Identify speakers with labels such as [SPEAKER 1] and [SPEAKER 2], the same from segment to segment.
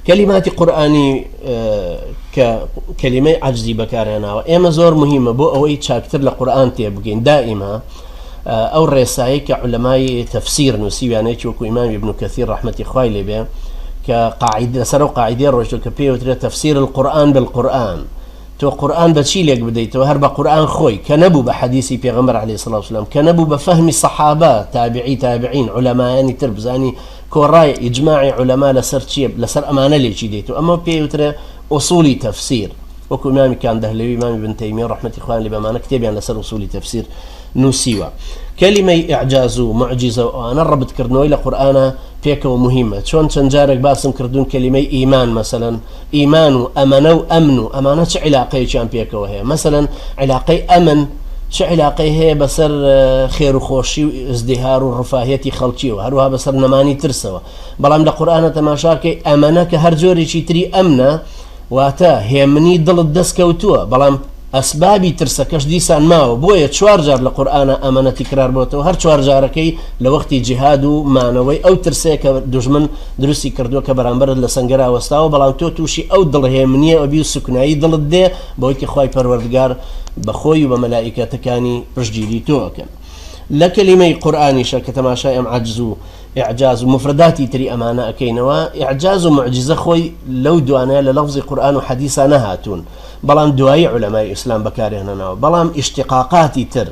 [SPEAKER 1] کەلیماتی قورئانی کە کەلیمەی عەجزی بەکارهێناوە ئێمە زۆر مهمە بۆ ئەوەی چاکتر لە قورئان تێبگەین دائیمە ئەو ڕێسایی کە علەمای تەفسیر نووسیویانە یەکی وەکو ئیمام ابن کەثیر ڕەحمەتی خوای لێبێ کە قاعد لەسەر ئەو قاعدەیە ڕۆیشتووە کە پێی وترێت تفسیر القرآن بالقرآن تۆ قورئان بە چی لێک بدەیتەوە هەر بە قورئان خۆی کە نەبوو بە حەدیسی پێغەمبەر علیە الصلوة والسلام کە نەبوو بە فەهمی سەحابە تابعی تابعین عولەمایانی تر بزانی کۆڕای ئیجماعی عولەما لەسەر چیە لەسەر ئەمانە لێکی دەیتەوە ئەمە پێی وترێ ئوسولی تەفسیر وەکو ئیمامی کاندەهلەوی ئیمامی بن تەیمیە ڕەحمەتی خوایان لێ بەمانە کتێبیان لەسەر ئوسولی تەفسیر نووسیوە کەلیمەی ئیعجاز و معجزە و ئەوانە ڕەبتکردنەوەی لە قورئانە پێکەوە مهمە چۆن چەند جارێک باسم کردوون کەلیمەی ئیمان مەسەلەن ئیمان و ئەمەنە و ئەمن و ئەمانە چ عیلاقەیەکیان پێکەوە هەیە مەسەلەن عیلاقەی ئەمن چ عیلاقەی هەیە بەسەر خێر و خۆشی و ئزدیهار و ڕفاهیەتی خەڵکیەوە هەروەها بەسەر نەمانی ترسەوە بەڵام لە قورئانە تەماشاکەی ئەمەنە کە هەر جۆرێکی تری ئەمنە واتە هێمنی دڵت دەست کەوتووە بەڵام ئەسبابی ترسەکەش دیسان ماوە بۆیە چوار جار لە قورئانا ئەمەنە تیکرار بۆتەوە هەر چوار جارەکەی لە وەختی جیهاد و مانەوەی ئەو ترسەیە کە دوژمن دروستی کردووە کە بەرامبەرت لە سەنگەرا وەستاوە بەڵام تۆ تووشی ئەو دڵ هێمنیە ئەبی و سوکنایی دڵت دێ بەوەی کە خوای پەروەردگار بە خۆی و بە مەلائیکەتەکانی پشتگیری تۆ ئەکەن لە کەلیمەی قورئانیشە کە تەماشای ئەم عەجز و ئیعجاز و موفرەداتی تری ئەمانە ئەکەینەوە، ئیعجاز و موعجیزە خۆی لەو دوانەیە لە لەفزی قورئان و حەدیسا نەهاتوون، بەڵام دوایی عولەمای ئیسلام بەکارێهنەناوە، بەڵام ئیشتیقاقاتی تر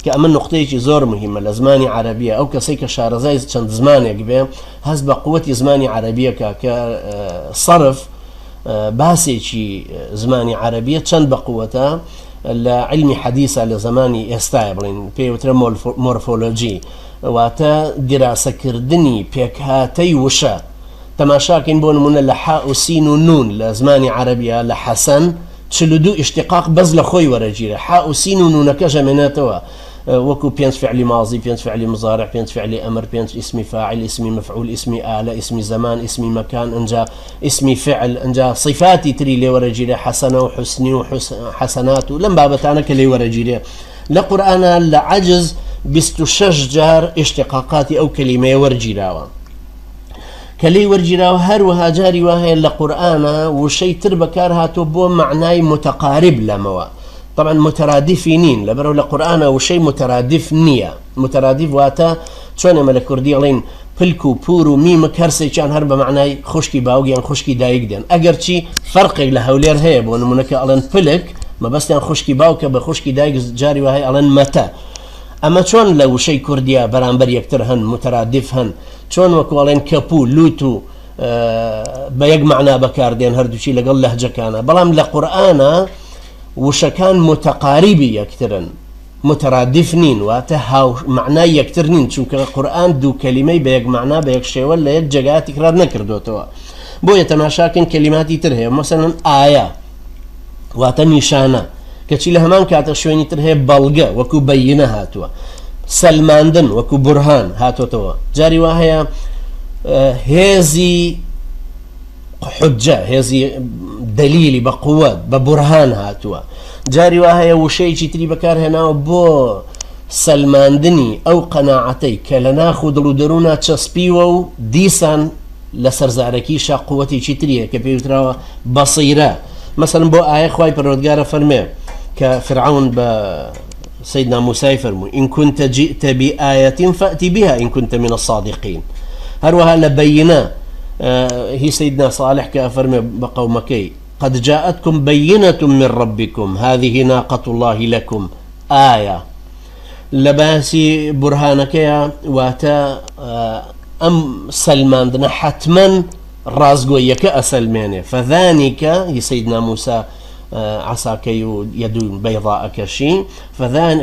[SPEAKER 1] کە ئەمە نوقتەیەکی زۆر موهیمە لە زمانی عەرەبیە، ئەو کەسەی کە شارەزای چەند زمانێک بێ هەست بە قوەتی زمانی عەرەبیەکە کە سەرف باسێکی زمانی عەرەبیە چەند بە قوەتە لە عیلمی حەدیسا لە زمانی ئێستایا بڵێین پێی وترە مۆرفۆلۆجی واتە دیراسەکردنی پێکهاتەی وشە، تەماشاکەین بۆ نموونە لە حاء و سین و نوون لە زمانی عەرەبیا لە حەسەن 42 ئیشتیقاق بەس لە خۆی وەرەگیرێ حاء و سین و نوونەکەش ئەمێنێتەوە وەکو پێنج فعلی ماضی پێنج فعلی مضارع پێنج فعلی ئەمر پێنج ئیسمی فاعل ئیسمی مفعول ئیسمی ئالە ئیسمی زەمان ئیسمی مەکان ئنجا ئیسمی فعل ئنجا صیفاتی تری لێ وەرەگیرێ حەسەنە و حوسنی و حەسەنات و لەم بابەتانە کە لێ وەرەگیرێ لە قورئانا لە عەجز 26 جار ئیشتیقاقاتی ئەو کەلیمەیە وەرگیراوە کە لێی وەرگیراوە هەروەها جاری وا هەیە لە قورئانا وشەی تر بەکار هاتووە بۆ مەعنای متقارب لەمەوە طبعا مترادفی نین لەبەرەوە لە قورئانا وشەی مترادف نییە مترادف واتە چۆن ئێمە لە کوردی ئەڵێین پلک و پور و میمک هەرسێکیان هەر بە مەعنای خوشکی باوک یان خوشکی دایک دێن ئەگەرچی فەرقێک لە هەولێر هەیە بۆ نمونە کە ئەڵێن پلک مەبەستیان خوشکی باوکە بە خوشکی دایک جاری وا هەیە ئەڵێن مەتە ئەمە چۆن لە وشەی کوردیا بەرامبەر یەکتر هەن مترادف هەن چۆن وەکو ئەڵێن کەپوو لوت و بە یەک مەعنا بەکاردێن هەردووکی لەگەڵ لەهجەکانە بەڵام لە قورئانا وشەکان متقاریبی یەکترن مترادف نین واتە هاو مەعنای یەکتر نین چونکە قورئان دوو کەلیمەی بە یەک مەعنا بە یەک شێوە لە یەک جێگا تیکرار نەکردۆتەوە بۆیە تەماشاکەن کەلیماتی تر هەیە مەسەلەن ئایا واتە نیشانە کەچی لە هەمان کاتە شوێنی تر هەیە بەڵگە وەکو بەینە هاتووە سەلماندن وەکو بورهان هاتۆتەوە جاری وا هەیە هێزی حجە هێزی دەلیلی بە قوت بە بورهان هاتووە جاری وا هەیە وشەیەکی تری بەکارهێناوە بۆ سەلماندنی ئەو قەناعەتەی کە لە ناخ و دڵ و دەروونا چەسپیوە و دیسان لە سەرزارەکیشا قوتێکی تری هەیە کە پێی وتراوە بەسیرە مەسەلەن بۆ ئایە خوای پەروەردگارە فەرمێ کە فرعون بە سيدنا موسى فەرموو إن كنت جئت بآية فأت بها إن كنت من الصادقين هەروەها لە بەینە هی سيدنا صالح کە ئەفەرمێ بە قەومەکەی قد جاءتكم بينة من ربكم هذه ناقة الله لكم آية لە باسی بورهانەکەیە واتە ئەم سەلماندنە حەتمەن ڕاستگۆییەکە ئەسەلمێنێ فذلك هی سيدنا موسى عصاکەی و يد بيضاءەکەشی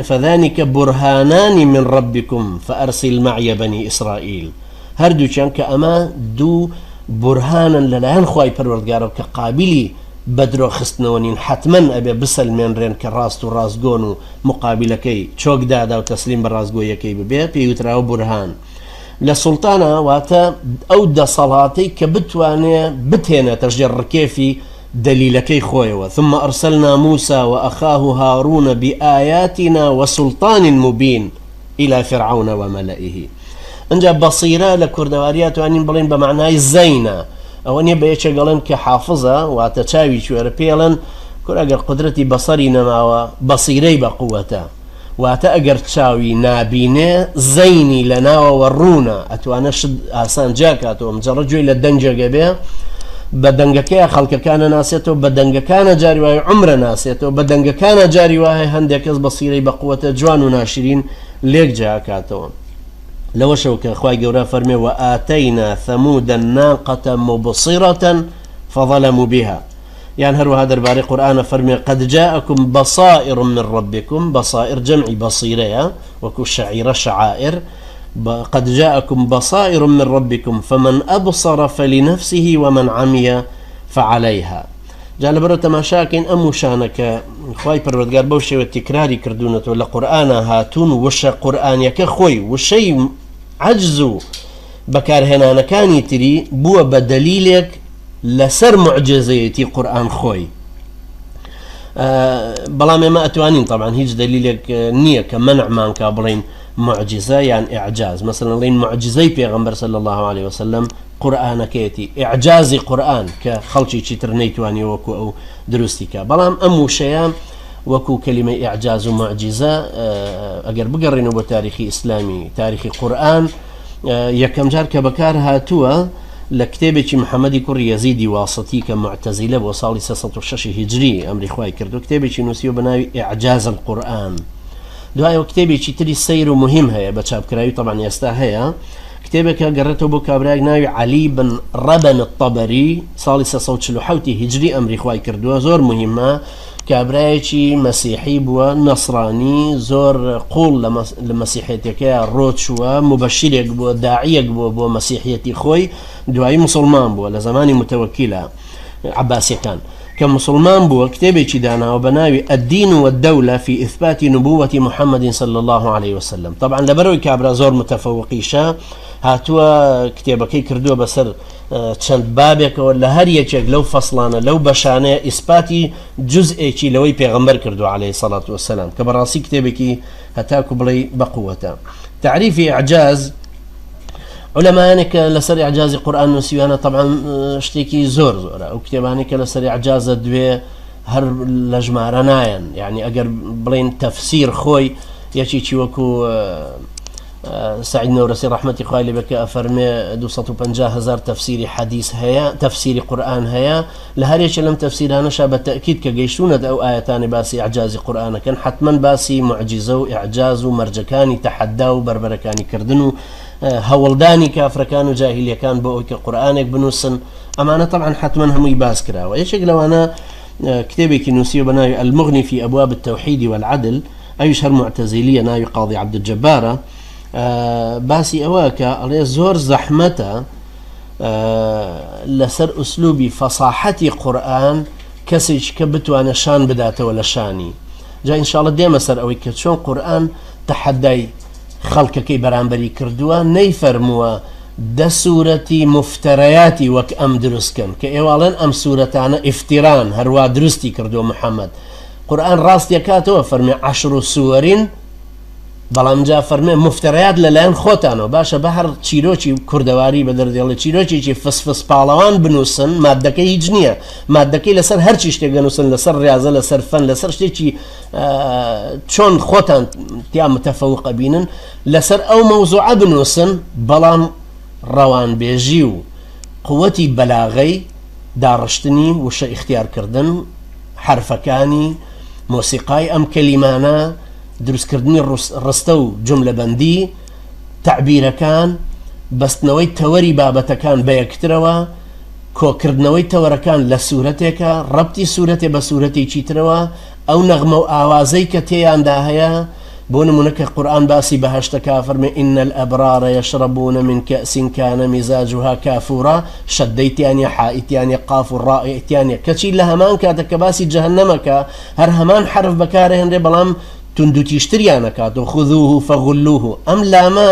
[SPEAKER 1] فذلك برهانان من ربكم فأرسل معي بني إسرائيل هەردووکیان کە ئەمە دوو بورهانن لەلایەن خوای پەروەردگارەوە کە قابلی بەدرۆ خستنەوە نین حەتمەن ئەبێ بسەلمێنرێن کە ڕاست و ڕاستگۆن و مقابلەکەی چۆک دادا و تەسلیم بە ڕاستگۆیەکەی ببێ پێی وتراوە بورهان لە سوڵتانە واتە ئەو دەسەڵاتەی کە بتوانێ بتهێنێتە ژێر ڕکێفی دەلیلەکەی خۆیەوە ثم أرسلنا موسى وأخاه هارون بآياتنا وسلطان مبين إلى فرعون وملئه ئنجا بەصیرە لە کوردەواریا توانین بڵێین بە مەعنای زەینە. ئەوە نیە بە یەکێک ئەڵێن کە حافزە واتە چاوی کوێرە پێی ئەڵێن کورە ئەگەر قودرەتی بەسەری نەماوە بەسیرەی بە قوەتە واتە ئەگەر چاوی نابینێ زەینی لە ناوەوە ڕوونە ئەتوانێ شت ئاسان جیا کاتەوە مجەڕەد گوێی لە دەنگێک ئەبێ بە دەنگەکەیە خەڵکەکانە ناسێتەوە بە دەنگەکانە جاری وایە عومرە ناسێتەوە بە دەنگەکانە جاری وایە هەندێک کەس بەسیرەی بە قوەتە جوان و ناشرین لێک جیا کاتەوە. لەوەشەوە کە خوای گەورە فەرمێ وآتینا ثمود الناقة مبصرة فظلموا بها یان هەروەها دەربارەی قورئانە فەرمێ قد جاءکم بصائر من ربکم بصائر جەمعی بصیرەیە وەکو شعیرە شعائر قد جاءکم بصائر من ربکم فمن أبصر فلنفسه ومن عمي فعليها جا لەبەرئەوە تەماشاکەین ئەم وشانە کە خوای پەروەردگار بەو شێوە تکراری کردوونەتەوە لە قورئانا هاتوون وشە قورئانیەکە خۆی وشەی عەجز و بەکارهێنانەکانی تری بووە بە دەلیلێک لەسەر معجزەیەتی قورئان خۆی بەڵام ئێمە ئەتوانین طبعا هیچ دەلیلێک نییە کە مەنعمان کا بڵین معجزە یان ئیعجاز مەسەلەن ڵین معجزەی پێغەمبەر صلی الله عليه وسلم قورئانەکەیەتی، ئیعجازی قورئان کە خەڵکێکی تر نەیتوانیوە وەکو ئەو دروستی کا. بەڵام ئەم وشەیە وەکو کەلیمەی ئیعجاز و موعجیزە ئەگەر بگەڕێینەوە بۆ تاریخی ئیسلامی، تاریخی قورئان، یەکەم جار کە بەکار هاتووە لە کتێبێکی محەمەدی کوڕی یەزیدی واسطی کە موعتەزیلە بووە ساڵی 306 هیجری ئەمری خوای کردووە کتێبێکی نووسیوە بە ناوی ئیعجاز القورئان. دوایەوە کتێبێکی تری سەیر و موهیم هەیە بە چاپکراوی تەبعەن ئێستا هەیە کتێبێکە گەڕێتەوە بۆ کابرایەک ناوی عەلی بن ڕەبەن الطبری ساڵی 347 هیجری ئەمری خوای کردووە زۆر مهمە کابرایەکی مەسیحی بووە نەسرانی زۆر قوڵ لە مەسیحێتەکەی ڕۆچووە مبەشیرێک بووە داعیەک بووە بۆ مەسیحیەتی خۆی دوایی مسلمان بووە لە زمانی متەوەکیلە عەباسیەکان کە موسڵمان بووە کتێبێکی داناوە بە ناوی الدین والدولە فی اثبات نبوة محمد صلی اللە علیه وسلم طبعا لەبەرەوەی کابرا زۆر متفوقیشە هاتووە کتێبەکەی کردووە بەسەر چەند بابێکەوە لە هەر یەکێک لەو فەصلانە لەو بەشانەیە ئیسپاتی جزئێکی لەوەی پێغەمبەر کردووە علیه الصلاة والسلام کە بەڕاستی کتێبێکی هەتاکو بڵێی بەقوەتە تعریفی ئیعجاز عولەمایانێک کە لەسەر ئیعجازی قورئان نووسیویانە تەبعەن شتێکی زۆر زۆرە ئەو کتێبانەی کە لەسەر ئیعجازە دوێ هەر لە ژمارە نایەن یعنی ئەگەر بڵێن تەفسیر خۆی یەکێکی وەکو سعید نەورەسی ڕەحمەتی خوای لێ بێت کە ئەفەرمێ 250 هزار تەفسیری حەدیث هەیە تەفسیری قورئان هەیە لە هەر یەکێ لەم تەفسیرانەشا بە تەئکید کە گەیشتوونەتە ئەو ئایەتانەی باسی ئیعجازی قورئان ئەکەن حەتمەن باسی موعجیزە و ئیعجاز و مەرجەکانی تەحەدا و بەربەرەکانی کردن و هەوڵدانی کافرەکان و جاهیلیەکان بۆ ئەوەی کە قورئانێک بنووسن ئەمانە تەبعەن حەتمەن هەمووی باس کراوە یەکێک لەوانە کتێبێکی نووسیوە بە ناوی المغنی فی ابواب التوحید والعدل ئەویش هەر موعتەزیلیە ناوی قاضی عبدالجبارە باسی ئەوە کە ئەڵێ زۆر زەحمەتە لەسەر ئوسلوبی فەساحەتی قورئان کەسێکی کە بتوانێت شان بداتەوە لە شانی جا ان شاء اللە دێمە سەر ئەوەی کە چۆن قورئان تەحەدای خەڵکەکەی بەرامبەری کردووە نەیفەرمووە دە سورەتی موفتەرەیاتی وەک ئەم دروست کەن کە ئێوە ئەڵێن ئەم سورەتانە ئیفتیران هەروا دروستی کردووە محەمەد قورئان ڕاستیەکاتەوە فەرمی عشر سورین بەڵام جا فەرمێ موفتەرەیات لەلایەن خۆتانەوە باشە بە هەر چیرۆکی کوردەواری بە دەردێڵێ چیرۆکێکی فس فس پاڵەوان بنووسن مادەکەی هیچ نییە مادەکەی لەسەر هەرچی شتێک دەنووسن لەسەر ڕاضە لەسەر فەن لەسەر شتێکی چۆن خۆتان تیا متەفەوق ئەبینن لەسەر ئەو مەوزوعە بنووسن بەڵام ڕەوانبێژی و قوتی بەلاغەی داڕشتنی وشە ئیختیارکردن حرفەکانی مۆسیقای ئەم کەلیمانە دروستکردنی ڕستە و جوملەبەندی، تەعبیرەکان، بەستنەوەی تەوەری بابەتەکان بە یەکترەوە، کۆکردنەوەی تەوەرەکان لە سورەتێکا، ڕەبتی سورەتێ بە سورەتێکی ترەوە، ئەو نەغمە و ئاوازەی کە تێیاندا هەیە، بۆ نموونە کە قورئان باسی بەهەشت دەکا فەرموێ، ان الابرار یشربون من کأس کان مزاجها کافورا، شەددەی تیا نیە، حائی تیا نیە، قاف و ڕاء تیا نیە، کەچی لە هەمان کاتە کە باسی جەهەنەم ئەکا، هەر هەمان حەرف بەکارئەهێنرێ بەڵام توندوتیژتریان ئەکات و خذوه فغلوه ئەم لامە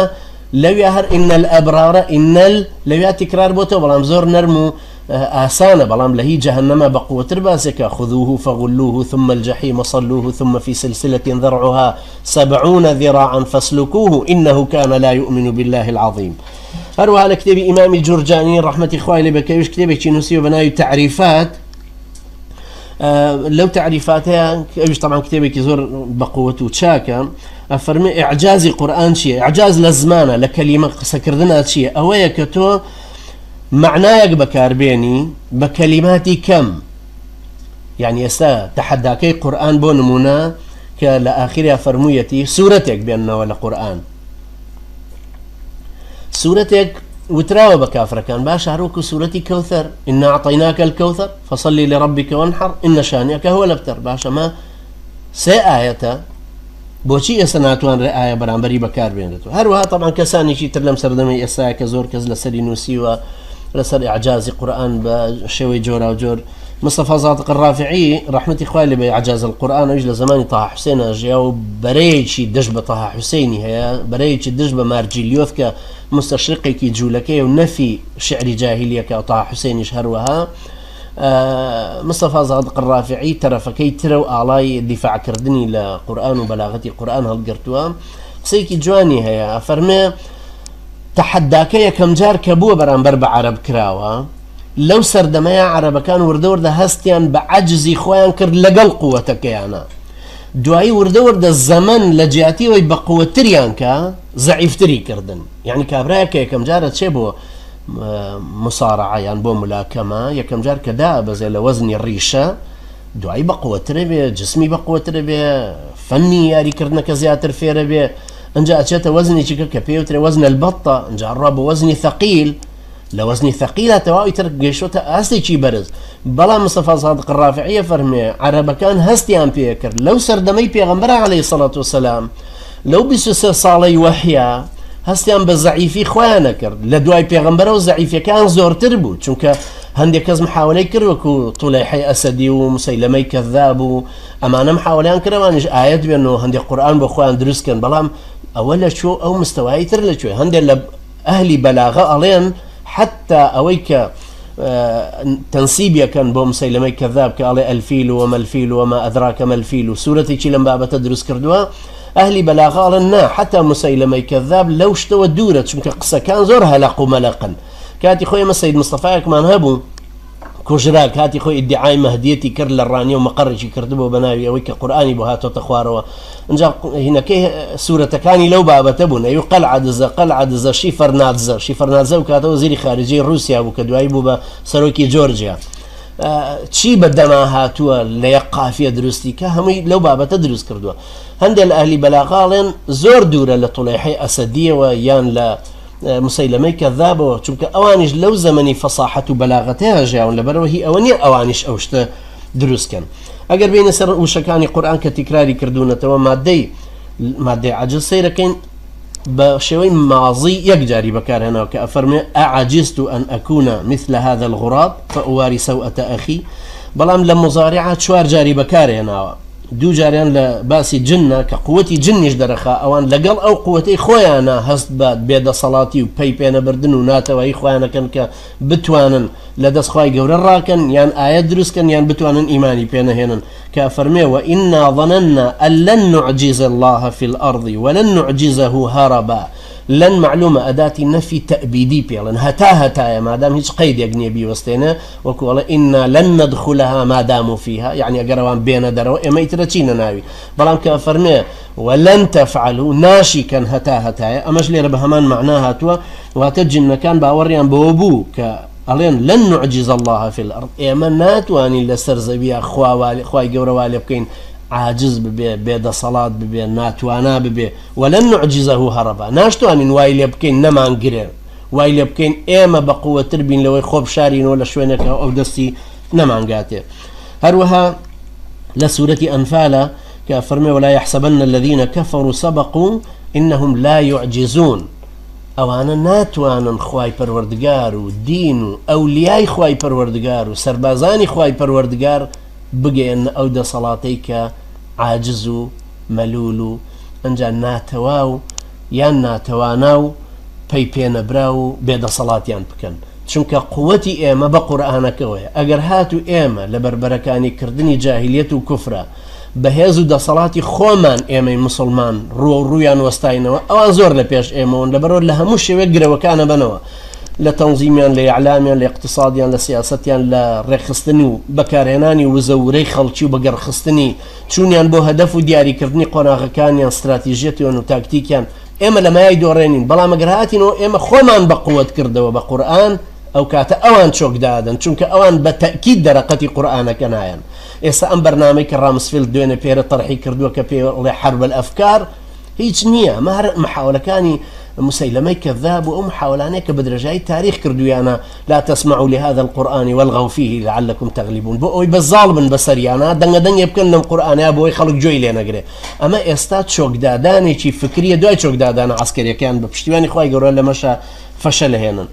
[SPEAKER 1] لەویا هەر ان الابرار ان ال لەویا تکرار بۆتەوە بەڵام زۆر نەرم و ئاسانە بەڵام لە هی جەهەنەمە بەقوەتر باسێکە خذوه فغلوه ثم الجحیم صلوه ثم في سلسلة ذرعها سبعون ذراعا فاسلكوه إنه كان لا يؤمن بالله العظيم. هەروەها لە کتێبی ئیمامی جورجانی ڕەحمەتی خوای لێ بێ کە ئەویش کتێبێکی نووسیوە بە ناوی تەعریفات لەو تەعریفاتەیە ئەویش تەمان کتێبێکی زۆر بەقوت و چاکە ئەفەرمێ ئیعجازی قورئان چییە ئیعجاز لە زمانە لە کەلیمە قسەکردنا چییە ئەوەیە کە تۆ معنایەک بەکاربێنی بە کەلیماتی کەم یعنی ئێستا تەحەداکەی قورئان بۆ نمونە کە لە ئاخریا فەرموویەتی سوورەتێک بێننەوە لە قورئان سورەتێک وتراوە بە کافرەکان باشە هەروەکو سورەتی کەوثەر إنا أعطيناك الكوثر فصل لربك وانحر إن شانئك هو الأبتر باشە مە سێ ئایەتە بۆچی ئێستا ناتوانرێ ئایا بەرامبەری بەکاربێنێتەوە هەروەها طبعا کەسانێکی تر لەم سەردەمەی ئێستا کە زۆر کەس لەسەری نووسیوە لەسەر ئیعجازی قورئان بە شێوەی جۆراوجۆر مستەفا زادق الرافعی ڕەحمەتی خوای لێ بێ ئیعجاز القورئان ئەویش لە زەمانی تەها حوسێنا ژیا و بەرەیەکی دژ بە تەها حوسێنی هەیە بەرەیەکی دژ بە مارجیلیۆف کە مستەشرقێکی جوولەکەیە و نەفی شعری جاهیلیەکە و تەها حوسێنیش هەروەها مستەفا زادق الرافعی تەرەفەکەی ترە و ئاڵای دیفاعکردنی لە قورئان و بەلاغەتی قورئان هەڵگرتووە قسەیەکی جوانی هەیە ئەفەرمێ تەحەداکە یەکەمجار کە بووە بەرامبەر بە عەرەب کراوە لەو سەردەمەیا عەرەبەکان وردە وردە هەستیان بە عەجزی خۆیان کرد لەگەڵ قوەتەکەیانا دوایی وردە وردە زەمەن لە جیاتی ئەوەی بە قوەتتریان کا زەعیفتری کردن یعنی کابرایەک کە یەکەم جار ئەچێ بۆ مصارعە یان بۆ ملاکەمە یەکەم جار کە دابەزێ لە وەزنی ڕیشە دوایی بە قوەترە بێ جسمی بە قوەترە بێ فەنی یاریکردنەکە زیاتر فێرە بێ ئەجا ئەچێتە وەزنێکی کە پێوترێ وەزن البطە ئەجا ڕا بۆ وەزنی ثەقیل لە وەزنی ثەقیلا تەواو ئیتر گەیشتۆتە ئاستێکی بەرز، بەڵام مستەفا سادق ڕافعی ئەفەرموێ عەرەبەکان هەستیان پێ کرد لەو سەردەمەی پێغەمبەر عەلەیهی سەڵات وسەلام لەو 23 ساڵەی وەحیا هەستیان بە زەعیفی خۆیان نەکرد لە دوای پێغەمبەرەوە زەعیفەکان زۆرتر بوو چونکە هەندێک کەس محاولەی کرد وەکو طولەیحەی ئەسەدی و مسەیلەمەی کەذاب و ئەمانە محاولەیان کرد ئەوانیش ئایەت بێن و هەندێک قورئان بۆ خۆیان دروست کەن بەڵام ئەوە لە کوێ ئەو مستەوایی تر لە کوێ هەندێک لە ئەهلی بەلاغە ئەڵێن حەتتا ئەوەی کە تەنسیبی ئەکەن بۆ مسەیلەمەی کەذاب کە ئەڵێ الفیل وما الفیل وما ادراک ما الفیل و سورەتێکی لەم بابەتە دروست کردووە ئەهلی بەلاغە ئەڵێن نا حەتا مسەیلەمەی کەذاب لەو شتەوە دوورە چونکە قسەکان زۆر هەلەق و مەلەقن کاتی خۆی ئێمە سەید مستەفایەکمان هەبوو کوژرا کاتی خۆی ئیدعای مەهدیەتی کرد لە ڕانیە و مەقەڕێکی کردبوو بە ناوی ئەوەی کە قورئانی بۆ هاتۆتە خوارەوە ئینجا هینەکەی سورەتەکانی لەو بابەتە بوون ئەیو قەلعە دزە قەلعە دزە شیفەرنادزە شیفەرنادزە و کاتە وەزیری خارجەی ڕووسیا بوو کە دوایی بوو بە سەرۆکی جۆرجیا چی بە دەما هاتووە لە یەک قافیە دروستی کە هەمووی لەو بابەتە دروست کردووە هەندێک لە ئەهلی بەلاغاڵێن زۆر دوورە لە طولەیحەی ئەسەدیەوە یان لە مسەیلەمەی کەذابەوە چونکە ئەوانیش لەو زەمەنی فەساحەت و بەلاغەتەیان ژیاون لەبەرەوە هی ئەوە نییە ئەوانیش ئەو شتە دروست کەن ئەگەر بینە سەر وشەکانی قورئان کە تیکراری کردوونەتەوە مادەی مادەی عجز سەیرەکەین بە شێوەی ماضی یەک جاری بەکارهێناوە کە ئەفەرمێ أعجزت أن أكون مثل هذا الغراب فأواري سوءة أخي بەڵام لە مزارعە چوار جاری بەکارهێناوە دوو جاریان لە باسی جنە کە قوتی جنیش دەرەخا ئەوان لەگەڵ ئەو قوتەی خۆیانە هەست بە بێدەسەڵاتی و پەی پێنەبردن و ناتەوایی خۆیانەکەن کە بتوانن لە دەست خوای گەورە ڕاکەن یان ئایەت دروست کەن یان بتوانن ئیمانی پێ نەهێنن کە ئەفەرمێ وإنا ظننا أن لن نعجز الله في الأرض ولن نعجزه هربا لن معلومە ئەداتی نەفی تەئبیدی پێڵن هەتا هەتایە مادام هیچ قەیدێک نییە بیوەستێنێ وەکو ئەڵێ إنا لن ندخلها ما داموا فيها یعنی ئەگەر ئەوان بێنە دەرەوە ئێمە ئیتر ئەچینە ناوی بەڵام کە ئەفەرمێ ولن تفعلوا ناشی کەن هەتا هەتایە ئەمەش لێرە بە هەمان مەعنا هاتووە واتە جنەکان باوەڕیان بەوە بوو کە ئەڵێن لن نعجز الله في الأرض ئێمە ناتوانین لەسەر زەویە خوای گەورە وا لێ بکەین عاجز ببێ بێدەسەڵات ببێ ناتوانا ببێ ولن نعجزه هربا ناشتوانین وای لێ بکەین نەمانگرێ وای لێ بکەین ئێمە بە قوەتر بین لەوەی خۆ بشارینەوە لە شوێنێکە ئەو دەستی نەمانگاتێ هەروەها لە سورەتی ئەنفالە کە فەرمێ ولا يحسبن الذين كفروا سبقوا إنهم لا يعجزون ئەوانە ناتوانن خوای پەروەردگار و دین و ئەولیای خوای پەروەردگار و سەربازانی خوای پەروەردگار بگەیەننە ئەو دەسەڵاتەی کە عاجز و مەلول و ئەنجا ناتەواو یان ناتەوانا و پەی پێنەبراو و بێدەسەڵاتیان بکەن چونکە قوتی ئێمە بە قورئانەکەوەیە ئەگەر هاتوو ئێمە لە بەربەرەکانی کردنی جاهیلیەت و کوفرا. بە هێز و دەسەڵاتی خۆمان ئێمەی موسڵمان ڕووەو ڕوویان وەستاینەوە، ئەوان زۆر لە پێش ئێمەوەن، لەبەرئەوە لە هەموو شێوەیەک گرەوەکان ئەبەنەوە، لە تەنزیمیان، لە ئیعلامیان، لە ئیقتیسادیان، لە سیاسەتیان، لە ڕێکخستن و بەکارهێنانی وزە و ورەی خەڵکی و بەگەڕخستنی چوونیان بۆ هەدەف و دیاریکردنی قۆناغەکانیان، ستراتیژیەتیان و تاکتیکیان، ئێمە لە مایای دۆڕێنین، بەڵام ئەگەر هاتینەوە ئێمە خۆمان بە قوت کردەوە بە قورئان، ئەو کاتە ئەوان چۆک دادەن، چونکە ئەوان بە تەئکید دەرەقەتی قورئانەکە نایەن. ئێستا ئەم بەرنامەی کە ڕامسفیلد دوێنێ پێرە تەرحی کردووە کە پێی ئەڵێ حرب الافکار هیچ نییە، ئەمە هەر محاولەکانی مسەیلەمەی کەذاب و ئەو محاولانەیە کە بە درێژایی تاریخ کردوویانە، لا تسمعوا لهذا القرآن والغوا فيه لعلكم تغلبون، بۆ ئەوەی بە زاڵ بن بەسەریانا دەنگە دەنگێ بکەن لەم قورئانەیا بۆ ئەوەی خەڵک گوێی لێ نەگرێ. ئەمە ئێستا چۆکدادانێکی فکریە دوای چۆکدادانە عەسکەریەکەیان بە پشتیوانی خوای گەورە لەمەشا فەشەل هێنن.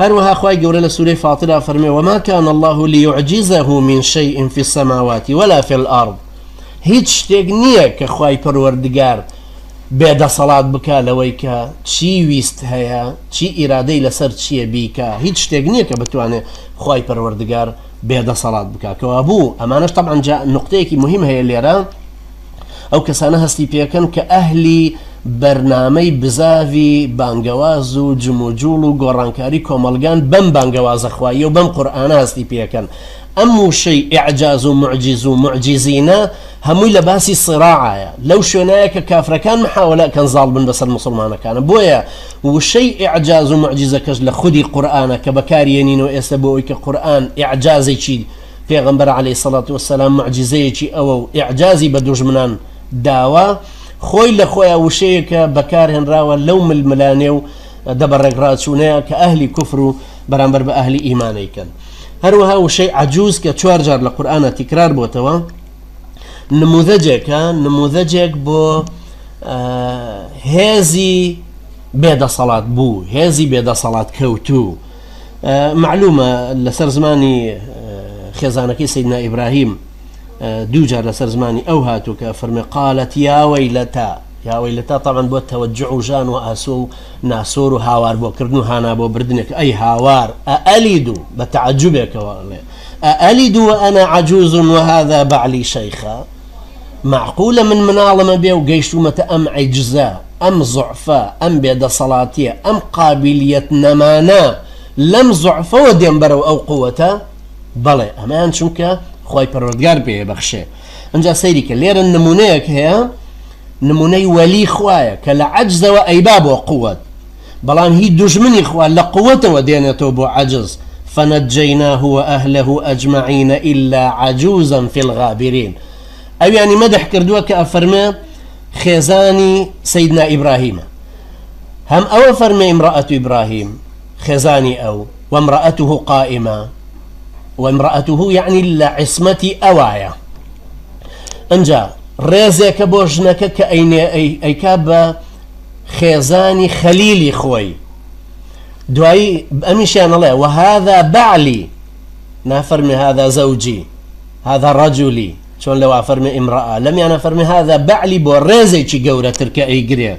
[SPEAKER 1] هەروەها خوای گەورە لە سورەی فاطرا فەرمێ وما كان الله ليعجزه من شيء في السماوات ولا في الأرض هیچ شتێک نییە کە خوای پەروەردگار بێدەسەڵات بکا لەوەی کە چی ویست هەیە چی ئیرادەی لەسەر چییە بیکا هیچ شتێک نییە کە بتوانێت خوای پەروەردگار بێدەسەڵات بکا کەوابوو ئەمانەش تەبعەن جا نوقتەیەکی مهم هەیە لێرە ئەو کەسانە هەستی پێکەن کە ئەهلی بەرنامەی بزاڤی بانگەواز و جموجوڵ و گۆڕانکاری کۆمەڵگان بەم بانگەوازە خواییە و بەم قورئانە هەستی پێکەن ئەم وشەی ئیعجاز و موعجیز و موعجیزینە هەمووی لە باسی صراعایە لەو شوێنایە کە کافرەکان محاوەلە ئەکەن زاڵ بن بەسەر موسڵمانەکانە بۆیە وشەی ئیعجاز و موعجیزەکەش لە خودی قورئانە کە بەکاری یەنینەوە ئێستا بۆ ئەوی کە قورئان ئیعجازێکی پێغەمبەر علیە الصلوة والسلام موعجیزەیەکی ئەوە و ئیعجازی بە دوژمنان داوە خۆی لە خۆیا وشەیەکە بەکار هێنراوە لەو ململانێ و دەبەڕێکڕاچوونەیە کە ئەهلی کوفر و بەرامبەر بە ئەهلی ئیمان ئەیکەن. هەروەها وشەی عەجوز کە چوار جار لە قورئانا تیکرار بۆتەوە نموذەجێکە، نموذەجێک بۆ هێزی بێدەسەڵات بوو، هێزی بێدەسەڵات کەوتوو. مەعلومە لەسەر زمانی خێزانەکەی سەیدنا ئیبراهیم دوو جار لەسەر زمانی ئەو هاتوو کە فەرمێ قالت یا وەیلەتا یا وەیلەتا طبعا بۆ تەوەجع و ژان و ئاسۆ و ناسۆر و هاوار بۆ کردن و هانا بۆ بردنێک ئەی هاوار ئەئەلیدو بە تەعەجوبێکەوە ئەڵێ ئەئەلیدو وئەنا عەجوز وهذا بعلی شیخا مەعقولە من مناڵمە بێ و گەیشتوومەتە ئەم عیجزە ئەم زوعفە ئەم بێدەسەڵاتیە ئەم قابیلیەت نەمانە لەم زوعفەوە دێم بەرەو ئەو قوەتە بەڵێ ئەمەیان چونکە خوای پەروەردگار پێ بەخشێ ئەجا سەیری کە لێرە نمونەیەک هەیە نمونەی وەلی خوایە کە لە عەجزەوە ئەیبا بۆ قوت بەڵام هی دوژمنی خوا لە قوتەوە دێنێتەوە بۆ عەجز فنجیناه وأهله أجمعین إلا عجوزا في الغابرین ئەویانی مەدح کردووە کە ئەفەرمێ خێزانی سەیدنا ئیبراهیمە هەم ئەوە فەرمێ امرأة ئیبراهیم خێزانی ئەو وامرأته قائمە وامرأته یعنی لە عیسمەتی ئەوایە ئەجا ڕێزێکە بۆ ژنەکە کە ئەینێ ئەیکا بە خێزانی خەلیلی خۆی دوایی ئەمیشیان ئەڵێ وهذا بعلی نافەرمێ هذا زوجی هذا رجلی چۆن لەوا فەرمێ امرأە لەمیانە فەرمێ هذا بعلی بۆ ڕێزێکی گەورەتر کە ئەیگرێ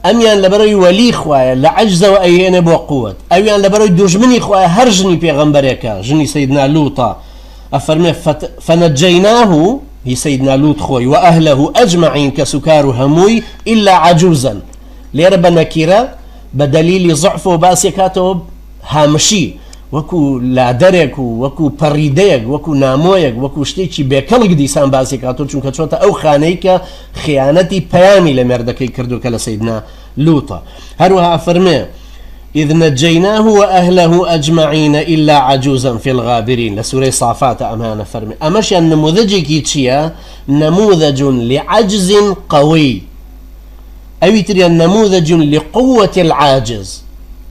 [SPEAKER 1] ئەمیان لەبەرەوەی وەلی خوایە لە عەجزەوە ئەیهێنێ بۆ قوت ئەویان لەبەرەوەی دوژمنی خوایە هەر ژنی پێغەمبەرێکە ژنی سەیدنا لوتە ئەفەرمێ فنجیناه هی سەیدنا لوط خۆی وأهله أجمعین کەسوکار و هەمووی إلا عجوزا لێرە بە نەکیرە بە دەلیلی زعفەوە باسی کاتەوە هامشی وەکو لادەرێک و وەکو پەڕیدەیەک وەکو نامۆیەک وەکو شتێکی بێکەڵک دیسان باسی کاتەوە چونکە چۆتە ئەو خانەی کە خیانەتی پەیامی لە مێردەکەی کردو کە لە سەیدنا لوطە هەروەها ئەفەرمێ إذ نجيناه وأهله أجمعين إلا عجوزا في الغابرين لە سورەی صافاتە ئەمانە فەرمی ئەمەشیان نموذجێکی چییە نموذج لعجز قوي ئەوی تریان نموذج لقوة العاجز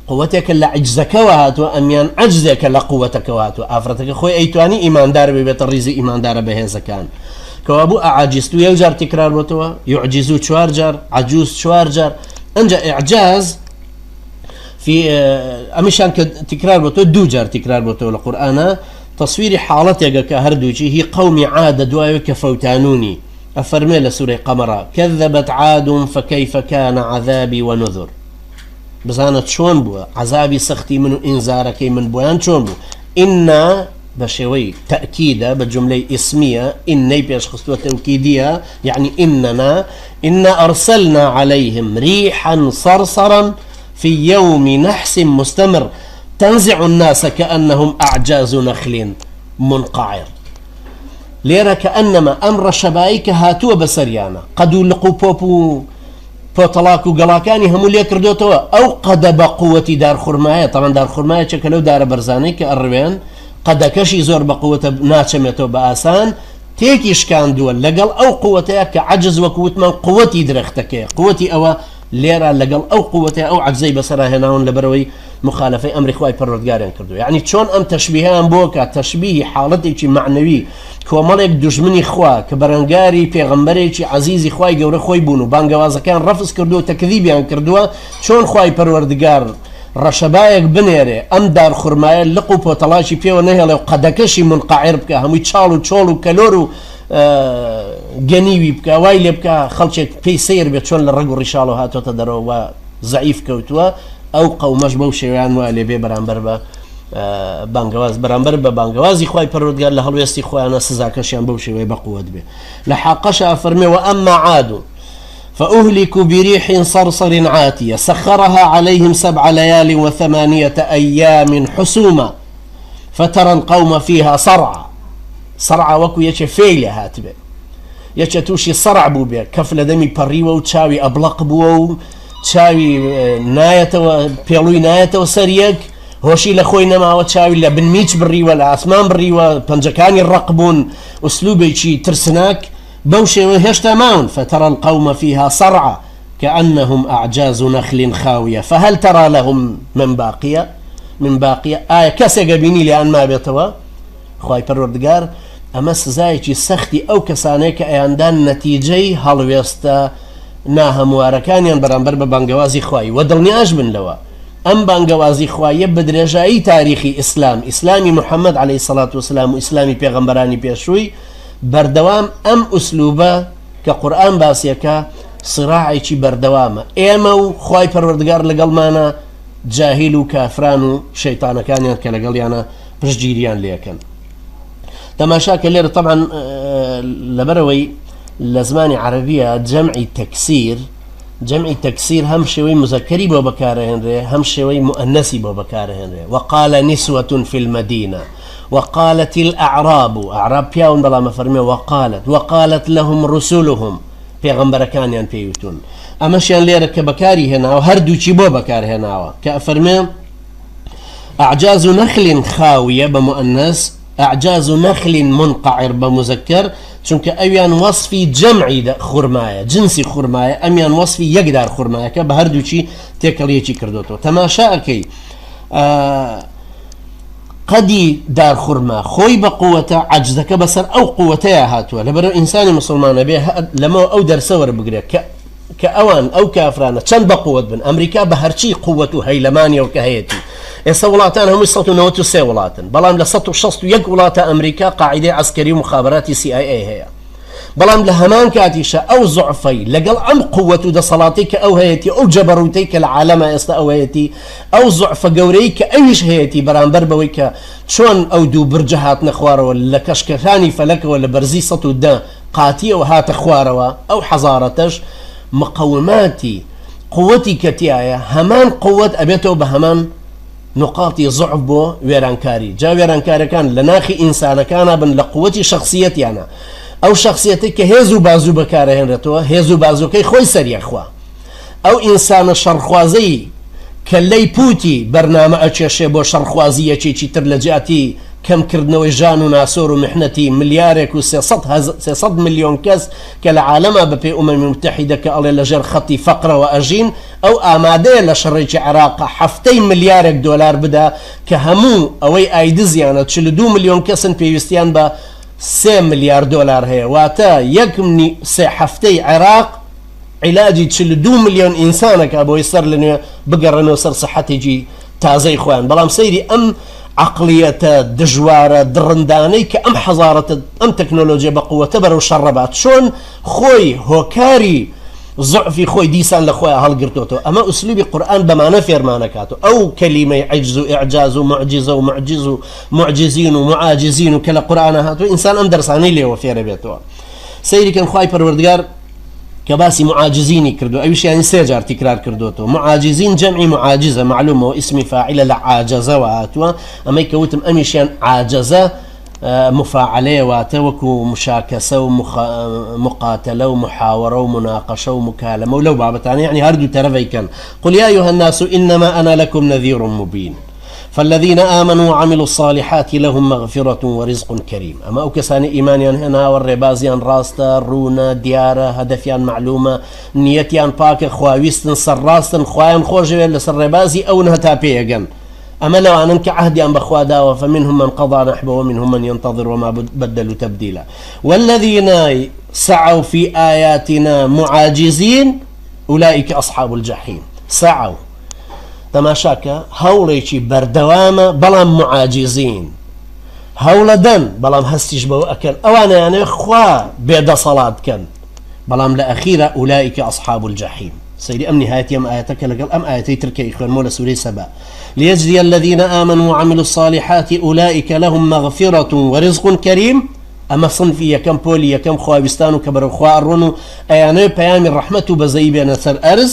[SPEAKER 1] قوتێکە لە عجزەکەوە هاتووە ئەمیان عجزێکە لە قوتەکەوە هاتووە ئافرەتەکە خۆی ئەیتوانی ئیماندار ببێتە ڕیزی ئیماندارە بەهێزەکان کەوابوو ئەعاجزت یەک جار تکرار بۆتەوە یعجزو چوار جار عجوز چوار جار ئەنجا ئیعجاز في ئەمیشان کە تکرار بۆتەوە دوو جار تکرار بۆتەوە لە قورئانە تەسویری حاڵەتێکە کە هەردووکی هی قەومی عادە دوایەوە کە فەوتانونی ئەفەرمێ لە سورەی قەمەرا كذبت عاد فكيف كان عذابي ونذر بزانە چۆن بووە عذابی سەختی من و ئینزارەکەی من بۆیان چۆن بوو ئینا بە شێوەی تەئکیدە، بە جوملەی ئیسمییە، ئیننەی پێشخستووە تەوکیدییە، یەعنی ئیننا، ئینا ئەرسەلنا عەلەیهم ریحا صرصرا فی یوم نحس مستمر تنزع الناس کأنهم اعجاز نخل منقعر. لێرە کەئەنەما ئەم ڕەشەبایی کە هاتووە بەسەریانە قەد و لق و پۆپ و پۆتەڵاک و گەڵاکانی هەموو لێ کردۆتەوە، ئەو قەدە بە قووەتی دارخورمایە، تەبعەن دارخورما یەکێکە لەو دارە بەرزانەی کە ئەڕوێن، قەدەکەشی زۆر بە قووەتە ناچەمێتەوە بە ئاسان، تێکی شکاندووە، لەگەڵ ئەو قووەتەیا کە عەجز وەکو وتمان قووەتی درەختەکەیە، قووەتی ئەوە لێرە لەگەڵ ئەو قووەتەیا ئەو عەجزەی بەسەرا هێناون لەبەرئەوەی موخالەفەی ئەمری خوای پەروەردگاریان کردووە یەعنی چۆن ئەم تەشبیهەیان بۆ کا تەشبیهی حاڵەتێکی مەعنەوی کۆمەڵێک دوژمنی خوا کە بەرەنگاری پێغەمبەرێکی عەزیزی خوای گەورە خۆی بوون و بانگەوازەکەیان ڕەفز کردووە و تەکذیبیان کردووە چۆن خوای پەروەردگار ڕەشەبایەک بنێرێ ئەم دارخورمایە لق و پۆتەڵاکی پێوە نەهێڵێ و قەدەکەشی منقعر بکە هەمووی چاڵ و چۆڵ و کەلۆر و گەنیوی بکە وای لێ بکە خەڵکێک پێی سەیر بێت چۆن لە ڕەگ و ڕیشاڵەوە هاتۆتە دەرەوە و زەعیف کەوتووە ئەو قەومەش بەو شێوەیان وا لێ بێ بەرامبەر بە بانگەواز بەرامبەر بە بانگەوازی خوای پەروەردگار لە هەڵوێستی خۆیانە سزاکەشیان بەو شێوەیە بە قوت بێ لە حاقەشا فەرمێ وأما عاد فأهلكوا بريح صرصر عاتية سخرها عليهم سبع ليال وثمانية أيام حسوما فترى القوم فيها صرعى صرعى وەکو یەکێ فێی لێ هاتبێ یەکێ تووشی سەرع بوو بێ کەف لە دەمی پەڕیوە و چاوی ئەبڵەق بووە و چاوی نایەتەوە پێڵووی نایەتەوە سەر یەک، هۆشی لە خۆی نەماوە، چاوی لە بن میچ بڕیوە، لە ئاسمان بڕیوە، پەنجەکانی ڕەق بوون، ئوسلوبێکی ترسناک، بەو شێوەیە هێشتا ماون، فتری القوم فیها صرعی کأنهم اعجاز نخل خاویە فهل تری لهم من باقیە من باقیە، ئایا کەسێک ئەبینی لێیان مابێتەوە؟ خوای پەروەردگار ئەمە سزایەکی سەختی ئەو کەسانەیە کە ئەیاندان نەتیجەی هەڵوێستە ناهەموارەکانیان بەرامبەر بە بانگەوازی خوایی، وە دڵنیاش بن لەوە ئەم بانگەوازی خواییە بەدرێژایی تاریخی ئیسلام، ئیسلامی محمد علیە الصلوە والسلام و ئیسلامی پێغەمبەرانی پێشووی، بەردەوام ئەم ئوسلوبە کە قورئان باسیەکا صراعێکی بەردەوامە ئێمە و خوای پەروەردگار لەگەڵمانە جاهیل و کافران و شەیتانەکانیان کە لەگەڵیانە پشتگیریان لێکەن. تەماشا کە لێرە طبعا لەبەرەوەی لە زمانی عەرەبیە جەمعی تەکسیر جەمعی تەکسیر هەم شێوەی مزەکەری بۆ بەکارەهێنرێ هەم شێوەی مؤنەسی بۆ بەکارەهێنرێ وقال نسوة في المدينة وقالت الأعراب أعراب پیاون بەڵام فەرمێ وقالت وقالت لهم رسلهم پێغەمبەرەکانیان پێیوتون ئەمەشیان لێرە کە بەکاری هێناوە هەردووکی بۆ بەکارهێناوە کە ئەفەرمێ اعجاز نخل خاویە بە مؤنث، اعجاز نخل منقعر بە مذکر، چونکە ئەویان وەسفی جەمعی خورمایە، جنسی خورمایە، ئەمیان وەسفی یەک دار خورمایەکە بە هەردووکی تێکەڵیەکی کردۆتەوە. تەماشا ئەکەی قەدی دار خورما خۆی بە قووەتە، عەجزەکە بەسەر ئەو قووەتەیا هاتووە. لەبەرئەوە ئینسانی موسڵمان ئەبێ لەمەوە ئەو دەرسە وەربگرێ کە کە ئەوان ئەو کافرانە چەند بە قوت بن ئەمریکا بە هەرچی قوت و هەیلەمانیەوە کە هەیەتی ئێستا وڵاتان هەمووی 193 وڵاتن بەڵام لە 161 وڵاتە ئەمریکا قاعدەی عسکەری و مخابراتی CIA هەیە بەڵام لە هەمان کاتیشە ئەو زعفەی لەگەڵ ئەم قوت و دەسەڵاتی کە ئەو هەیەتی ئەو جەبەروتەی کە لە عالەمە ئێستا ئەو هەیەتی ئەو زعفە گەورەی کە ئەویش هەیەتی بەرامبەر بەوەی کە چۆن ئەو دوو برجە هاتنە خوارەوە لە کەشکەکانی فەلەکەوە لە بەرزی 110 قاتیەوە هاتە خوارەوە، ئەو حەزارەتەش مقەوماتی قوەتی کە تیایە هەمان قوەت ئەبێتەوە بە هەمان نوقاتی زوعف بۆ وێرانکاری، جا وێرانکارەکان لە ناخی ئینسانەکانا بن لە قوەتی شەخسیەتیانا، ئەو شەخسیەتەی کە هێز و بازوو بەکارئەهێنرێتەوە هێز و بازووەکەی خۆی سەریەخوا. ئەو ئینسانە شەڕخوازەی کەللەی پوتی بەرنامە ئەکێشێ بۆ شەڕخوازی یەکێکی تر لە جیاتی کەم کردنەوەی ژان و ناسۆر و میحنەتی ملیارێک و 300 ملیۆن کەس کە لە عالەما بە پێی ئومەمی موتەحیدە کە ئەڵێ لە ژێر خەتی فەقرەوە ئەژین ئەو ئامادەیە لە شەڕێکی عێراقا هەفتەی ملیارێک دۆلار بدا کە هەموو ئەوەی ئایدزیانە 42 ملیۆن کەسن پێویستیان بە سێ ملیار دۆلار هەیە واتە یەک سێ هەفتەی عێراق عیلاجی 42 ملیۆن ئینسان ئەکا بۆی سەر لە نوێ بگەڕێنەوە سەر سەحەتێکی تازەی خۆیان بەڵام سەیری ئەم عەقڵیەتە دژوارە دڕندانەی کە ئەم حەزارەتە ئەم تەکنۆلۆژیە بە قوەتە بەرەو شەڕە بات چۆن خۆی هۆکاری. زوعفی خۆی دیسان لە خۆیا هەڵگرتۆتەوە ئەمە ئوسلوبی قورئان بەمانە فێرمانەکات و ئەو کەلیمەی عجز و ئیعجاز و معجزە و معجز و معجزین و معاجزین و کە لە قورئانا هاتووە ئینسان ئەم دەرسانەی لێوە فێرەبێتەوە سەیری کەن خوای پەروەردگار کە باسی معاجزینی کردو ئەویش یانی سێ جار تکرار کردوتەوە معاجزین جەمعی معاجزە معلومەوە ئیسمی فاعلە لە عاجزەوە هاتووە ئەمەی کە وتم ئەمیشیان عاجزە مفاعلەیە واتە وەکو مشاکەسە و مقاتەلە و محاوەرە و مناقەشە و مکالمە و لەو بابەتانە یەعنی هەردوو تەرەف ئەیکەن قل یا ایها الناس انما انا لکم نذیر مبین فالذین آمنوا وعملوا الصالحات لهم مغفرة ورزق کریم ئەمە ئەو کەسانەی ئیمانیان هێناوە ڕێبازیان ڕاستە ڕوونە دیارە هەدەفیان مەعلومە نیەتیان پاکە خواویستن سەرڕاستن خوایان خۆشەوێت لەسەر ڕێبازی ئەون هەتا پێیەگەن ئەمە لەوانەن کە عەهدیان بە خوا داوە، فمنهم من قضی نحبه ومنهم من ینتظر وما بدلوا تبدیلا والذین سعوا فی آیاتنا معاجزین اولئک اصحاب الجحیم. سعوا تەماشاکە هەوڵێکی بەردەوامە بەڵام معاجزین هەوڵەدەن بەڵام هەستیش بەوە ئەکەن ئەوانەیانەوێ خوا بێدەسەڵات کەن بەڵام لە ئەخیرا اولئک اصحاب الجحیم. سەیری ئەم نیهایەتی ئەم ئایەتە کە لەگەڵ ئەم ئایەتەی تر کە ئیخوێنمەوە لە سورەی سەبا ليجزي الذين آمنوا وعملوا الصالحات أولئك لهم مغفرة ورزق كريم ئەمە صنفی یەکەم پۆلی یەکەم خواویستان و کە بەرەو خوا ئەڕۆن و ئەیانەوێ پەیامی ڕەحمەت و بەزەیی بێنە سەر ئەرز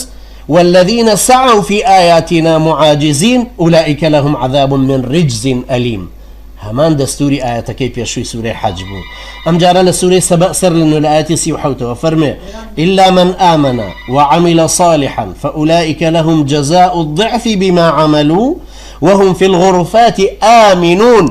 [SPEAKER 1] والذین سعوا في آیاتنا معاجزین أولئک لهم عذاب من رجز ألیم هەمان دەستوری ئایەتەکەی پێشووی سورەی حەج بوو ئەمجارە لە سورەی سەبەء سەر لە نوێ لە ئایەتی 37ەوە فەرمێ إلا من آمن وعمل صالحا فأولئك لهم جزاء الضعف بما عملوا وهم في الغرفات آمنون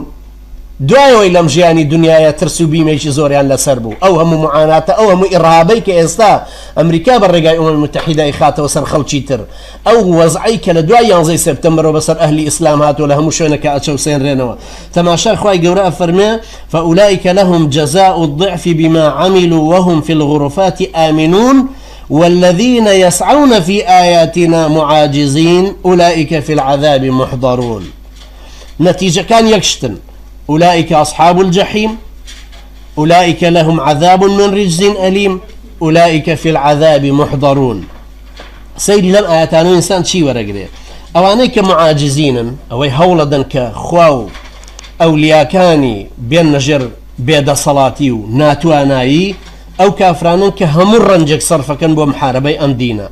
[SPEAKER 1] دوای ئەوەی لەم ژیانی دنیایە ترس و بیمێکی زۆریان لەسەر بوو ئەو هەموو معاناتە ئەو هەموو ئیڕهابەی کە ئێستا ئەمریکا بە ڕێگای ئومەمی متحیدە ئەیخاتەوە سەر خەڵکی تر ئەو وەزعەی کە لە دوای یانزەی سێپتەمبەرەوە بەسەر ئەهلی ئیسلام هاتووە لە هەموو شوێنەکە ئەچەوسێنرێنەوە تەماشای خوای گەورە ئەفەرمێ فأولئک لهم جزاء الضعف بما عملوا وهم في الغرفات آمنون والذين يسعون في آياتنا معاجزين أولئك في العذاب محضرون نەتیجەکان یەک شتن أولئك أصحاب الجحيم أولئك لهم عذاب من رجز أليم أولئك في العذاب محضرون سەیری لەم ئایەتانە ئینسان چی وەرەگرێ ئەوانەی کە معاجزینن ئەوەی هەوڵەدەن کە خوا و ئەولیاکانی بێننە ژێر بێدەسەڵاتی و ناتوانایی ئەو کافرانن کە هەموو ڕەنجێک سەرفەکەن بۆ محاربەی ئەم دینە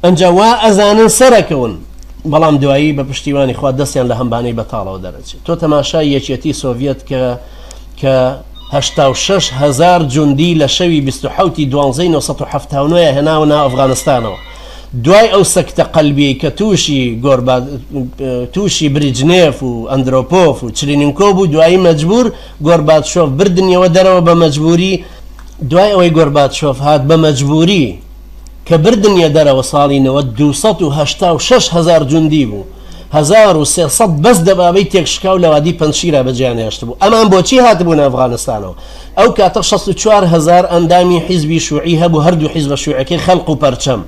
[SPEAKER 1] ئەنجا وا ئەزانن سەرەکەون بەڵام دوایی بە پشتیوانی خوا دەستیان لە هەمبانەی بەتاڵەوە دەرەچێت تۆ تەماشای یەکێتی سۆڤیەت کە کە 86 هەزار جوندی لە شەوی 27 ی دوانزەی 979 هێناوە ناو ئەفغانستانەوە دوای ئەو سەکتە قەلبیەی کە تووشی گۆربا تووشی بریجنێف و ئەندرۆپۆف و چرینینکۆ بوو دوایی مەجبور گۆرباتشۆف بردنیەوە دەرەوە بە مەجبوری دوای ئەوەی گۆرباتشۆف هات بە مەجبوری کە بردنیە دەرەوە ساڵی نەوەد 286 هەزار جوندی بوو 1300 بەس دەبابەی تێکشکاو لە وادی پەنجشیرا بەجێیان هێشتبوو. ئەمان بۆچی هاتبوونە ئەفغانستانەوە؟ ئەو کاتە 64 هەزار ئەندامی حیزبی شوعی هەبوو، هەردوو حیزبە شوعیەکەی خەلق و پەرچەم،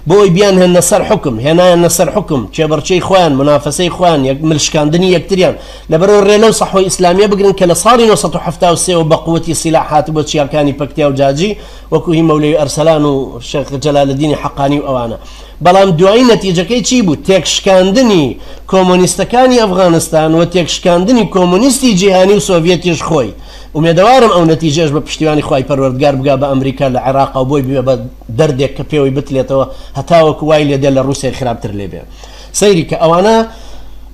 [SPEAKER 1] بۆ ئەوەی بیانهێننە سەر حوکم، هێنایاننە سەر حوکم، کێبڕکێی خۆیان، مونافەسەی خۆیان، یەک مل شکاندنی یەکتریان، لەبەرئەوە ڕێ لەو سەحوەی ئیسلامیە بگرن کە لە ساڵی 973 ەوە بە قوەتی سیلاح هاتبووە چیاکانی پەکتیا و جاجی، وەکو هی مەولەوی ئەرسەلان و شێخ جەلالەدینی حەقانی و ئەوانە. بەڵام دوایی نەتیجەکەی چی بوو؟ تێکشکاندنی کۆمۆنیستەکانی ئەفغانستان و تێکشکاندنی کۆمۆنیستی جیهانی و سۆڤیەتیش خۆی. ئومێدەوارم ئەو نەتیجەیەش بە پشتیوانی خوای پەروەردگار بگا بە ئەمریکا لە عێراقا و بۆی ببێ بە دەردێک کە پێوەی بتلێتەوە هەتاوەکو وای لێدێ لە ڕووسیای خراپتر لێ بێ. سەیری کە ئەوانە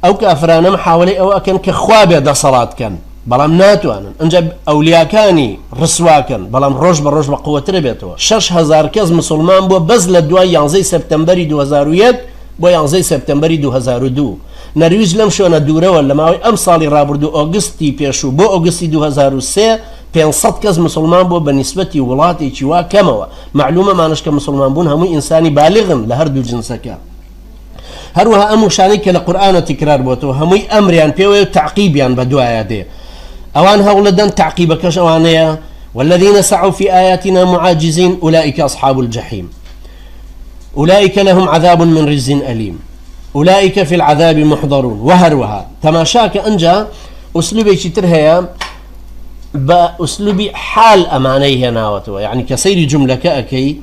[SPEAKER 1] ئەو کافرانە محاوەلەی ئەوە ئەکەن کە خوا بێ دەسەڵات کەن. بەڵام ناتوانن ئنجا ئەولیاکانی ڕسواکەن بەڵام ڕۆژ بە ڕۆژ بە قوەترە بێتەوە 6000 کەس مسوڵمان بووە بەس لە دوای یانزەی سێپتەمبەری 2001 بۆ یانزەی سێپتەمبەری 2002 نەرویج لەم شوێنە دوورەوە لە ماوەی ئەم ساڵی ڕابردوو ئۆگستی پێشوو بۆ ئۆگستی 2003 500 کەس مسوڵمان بووە بە نیسبەتی وڵاتێکی وا کەمەوە مەعلومە مانەش کە مسوڵمان بوون هەمووی ئینسانی بالغن لە هەردوو جنسەکە. هەروەها ئەم وشانەی کە لە قورئانە تکرار بۆتەوە هەمووی ئەمریان پێوەیە و تەعقیبیان بە دوایا دێ ئەوان هەوڵەدەن تەعقیبەکەش ئەوانەیە والذین سعوا فی آیاتنا معاجزین اولئک اصحاب الجحیم اولئک لهم عذاب من رجز الیم اولئک فی العذاب محضرون وهروها تەماشاکە ئەنجا ئوسلوبێکی تر هەیە بە ئوسلوبی حال ئەمانەی هێناوەتەوە یعنی کە سەیری جملەکە ئەەکەی.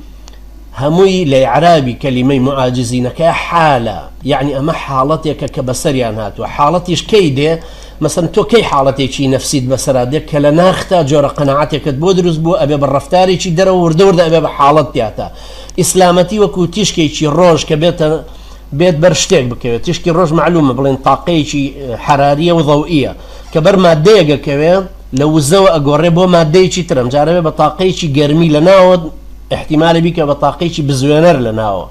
[SPEAKER 1] هەمووی لە ئیعرابی کەلیمەی معاجزینەکە حالە، یەعنی ئەمە حاڵەتێکە کە بەسەریان هاتووە، حاڵەتیش کەی دێ؟ مەسەن تۆ کەی حاڵەتێکی نەفسیت بەسەرا دێ کە لە ناختا جۆرە قەناعەتێکت بۆ دروست بووە ئەبێ بە ڕەفتارێکی دەرەوە وردە وردە ئەبێ بە حاڵەت تیاتا ئیسلامەتی وەکو تیشکێکی ڕۆژ کە بێتە بێت بەر شتێک بکەوێت تیشکی ڕۆژ مەعلومە بڵێن تاقەیەکی حەراریە و ضەوئیە کە بەر مادەیەک ئەکەوێ لە وزەوە ئەگۆڕێ بۆ مادەیەکی تر ئەمجارە بێ بە تاقەیەکی گەرمی لە ناوە ئیحتیمالە بیکە بە تاقەیەکی بزوێنەر لە ناوە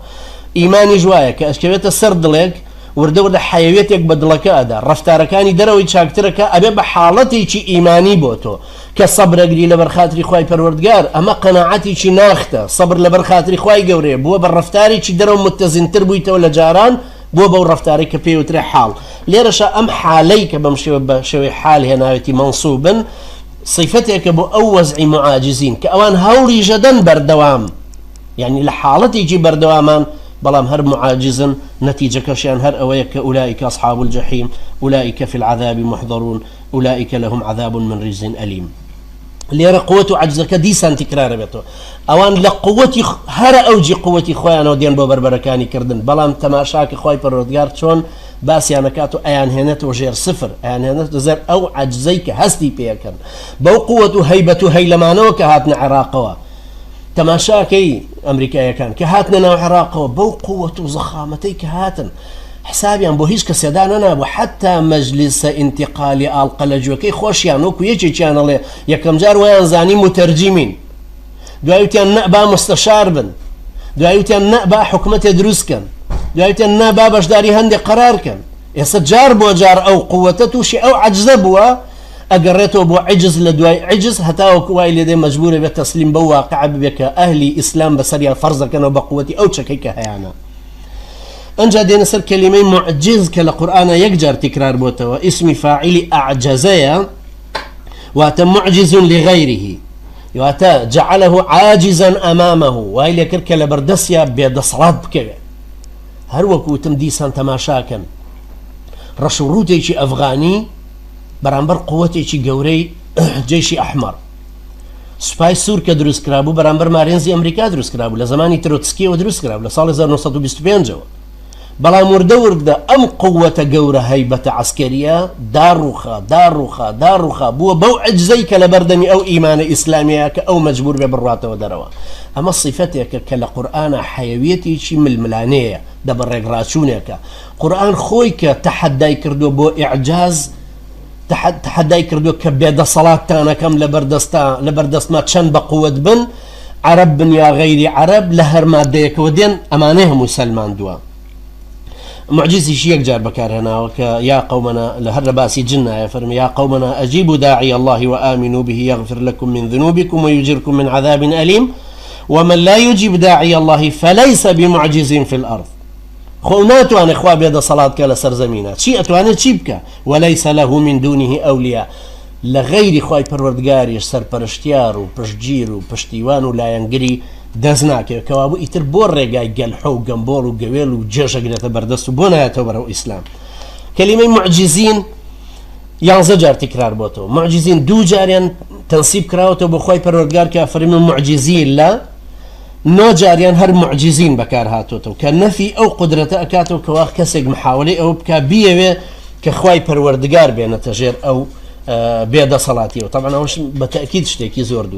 [SPEAKER 1] ئیمانیش وایە کە ئەشکەوێتە سەر دڵێک وردە وردە حەیەویەتێک بە دڵەکە ئەدا ڕەفتارەکانی دەرەوەی چاکترەکە ئەبێ بە حاڵەتێکی ئیمانی بۆ تۆ کە سەبرەگری لەبەر خاتری خوای پەروەردگار ئەمە قەناعەتێکی ناختە سەبر لەبەر خاتری خوای گەورەیە بووە بە ڕەفتارێکی دەرەوە متەزنتر بوویتەوە لە جاران بووە بەو ڕەفتارەی کە پێی وترێ حاڵ لێرەشا ئەم حالەی کە بەم شێوە بە شێوەی حال هێناوێتی مەنسوبن سیفەتێکە بۆ ئەو وەزعی معاجزین کە ئەوان هەوڵیشەدەن بەردەوام یعنی لە حاڵەتێکی بەردەوامان بەڵام هەر معاجزن نەتیجەکەشیان هەر ئەوەیە کە أولئك أصحاب الجحيم أولئك في العذاب محضرون أولئك لهم عذاب من رجز أليم لێرە قوت و عەجزەکە دیسان تکرارە بێتەوە ئەوان لە قوتی هەرە ئەوجی قوتی خۆیانەوە دێن بۆ بەربەرەکانی کردن بەڵام تەماشاکە خوای پەروەردگار چۆن باسیانەکات و ئەیانهێنێتەوە ژێر سفر ئەیانهێنێتە زەر ئەو عەجزەی کە هەستی پێەکەن بەو قوت و هەیبەت و هەیلەمانەوە کە هاتنە عێراقەوە تەماشاکەی ئەمریکایەکان کە هاتنە ناو عێراقەوە بەو قوت و زەخامەتەی کە هاتن حسابیان بۆ هیچ کەسێ دانەنابوو حەتا مەجلیسە ئینتیقالی ئاڵقە لە گوێکەی خۆشیان وەکو یەکێکیان ئەڵێ یەکەم جار وایان زانی موتەرجیمین دوای وتیان نە با مستەشار بن دوای وتیان نە با حکومەتێ دروست کەن دوای وتیان نا با بەشداری هەندێک قەرار کەن ئێستا جار بۆ جار ئەو قوتە تووشی ئەو عەجزە بووە ئەگەڕێتەوە بۆ عجز لە دوای عجز هەتاوەکو وای لێدێ مەجبورە بێت تەسلیم بەو واقعە ببێت کە ئەهلی ئیسلام بەسەریان فەرز دەکەنەوە بە قوتی ئەو چەکەی کە هەیانە. ئەنجا دێنە سەر کەلیمەی معجز کە لە قورئانا یەک جار تکرار بۆتەوە ئیسمی فاعیلی ئەعجەزەیە واتە معجز لغیره واتە جعله عاجزا امامه وای لێکرد کە لەبەردەستیا بێدەسەڵات بکەوێت هەر وەکو وتم دیسان تەماشاکەن ڕەش و ڕووتێکی ئەفغانی بەرامبەر قوتێکی گەورەی جەیشی ئەحمەر سوپای سوور کە دروست کرابوو بەرامبەر مارێنزی ئەمریکا دروست کرابوو لە زمانی ترۆتسکیەوە دروست کرابوو لە ساڵی 1925 ەوە بەڵام وردە وردە ئەم قووەتە گەورە هەیبەتە عەسکەریە داڕوخا داڕوخا داڕوخا بووە بەو عجزەی کە لە بەردەمی ئەو ئیمانە ئیسلامیە کە ئەو مەجبور بێ بڕواتەوە دەرەوە ئەمە سیفەتێکە کە لە قورئانا حەیەویەتێکی ململانێیە دەبەڕێگڕاچوونێکە قورئان خۆی کە تەحەدای کردووە بۆ ئیعجاز تەحەدای کردووە کە بێدەسەڵاتتان ئەکەم لەبەردەستا لەبەردەستما چەند بە قوت بن عەرەب بن یا غەیری عەرەب لە هەر مادەیەکەوە دێن ئەمانەی هەمووی سەلماندووە معجزیش یەک جار بەکارهێناوە کە یا قومنا لە هەر لە باسی جن نایە فەرمی یا قومنا أجيبوا داعي الله وآمنوا به يغفر لكم من ذنوبكم ويجركم من عذاب أليم ومن لا يجيب داعي الله فليس بمعجز في الأرض خۆ ناتوانێ خوا بێ دەسەڵات بکا لەسەر زەمینە چی ئەتوانێ چی بکا وليس له من دونه اولیاء لە غەیری خوای پەروەردگاریش سەرپەرشتیار و پشتگیر و پشتیوان و لایەنگری دەست ناکەوێت کەوابوو ئیتر بۆ ڕێگای گەلحۆ و گەمبۆڵ و گەوێل و جێژ ئەگرێتە بەردەست و بۆ نایەتەوە بەرەو ئیسلام کەلیمەی معجزین یانزە جار تکرار بۆتەوە معجزین دوو جاریان تەنسیب کراوەتەوە بۆ خوای پەروەردگار کە فەرمی معجزین لە نۆ جاریان هەر موعجیزین بەکار هاتۆتەوە کە نەفی ئەو قودرەتە ئەکاتەوە کەوا کەسێک محاوەلەی ئەوە بکا بیەوێ کە خوای پەروەردگار بێنێتە ژێر ئەو بێ دەسەڵاتیەوە تەبعەن ئەوەش بە تەئکید شتێکی زۆر دوور.